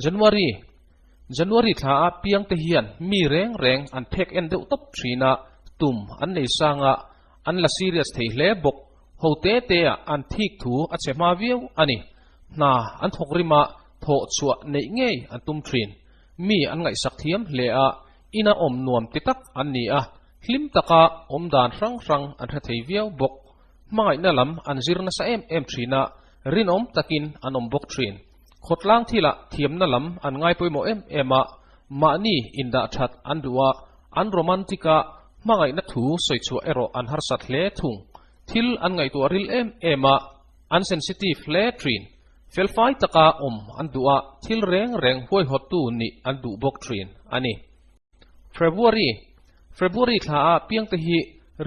January January thla a piang te hian mi reng reng an phek en deuh tawp thin a, tum an nei sang a, an la serious thei hle bawk. Ho te te ah an thik thu a chhe hma viau a ni. Hna an thawk rim a, thawh chhuah neih ngei an tum thin. Mi an ngaihsak thiam hle a, ina awm nuam ti tak an ni a, hlim taka awm dan hrang hrang an hre thei viau bawk. Hmangaihna lam an zir nasa em em thin a, rinawm takin an awm bawk thin. Khawtlang thilah thiamna lam an ngai pawimawh em em a, mahni indah that an duh a, an romantic a, hmangaihna thu sawi chhuah erawh an harsat hle thung. Thil an ngaihtuah ril em em a, an sensitive hle thin. Felfai taka awm an duh a, thil reng reng huaihawttu nih an duh bawk thin a ni. February, February thla a piangte hi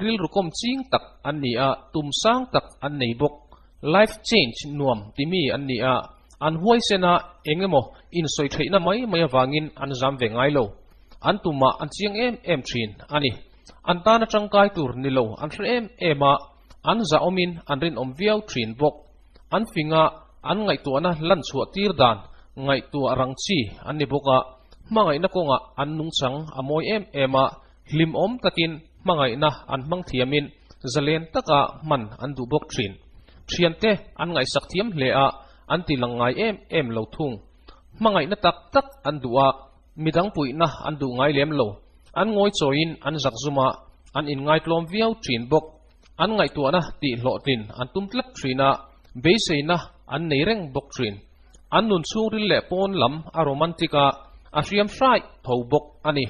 rilru kawm ching tak an ni a, tum sang tak an nei bawk. Life change nuam timi an ni a, an huaisen a, eng emaw insawi theihna mai mai avangin an zam ve ngai lo. An tumah an chiang em em thin a ni. An tana tangkai tur ni lo an hre em em a, an zahawmin an rinawm viau thin bawk. An fing a, an ngaihtuahna lan chhuah tir dan ngaihtuah rang chi an ni bawk a, hmangaihna kawngah an nungchang a mawi em em a, hlimawm takin hmangaihna an hmang thiamin zalen taka hman an duh bawk thin. Thiante an ngaihsak thiam hle a, an ti lang ngai em em lo thung. Hmangaihna tak tak an duh a, midang puihna an duh ngai lem lo. An ngawi chawiin an zakzum a, an inngaitlawm viau thin bawk. An ngaihtuahna tih hlawhtlin an tum tlat thin a, beiseina an nei reng bawk thin. An nun chhungril leh pawn lam a romantic a, a hriam hraih tho bawk a ni.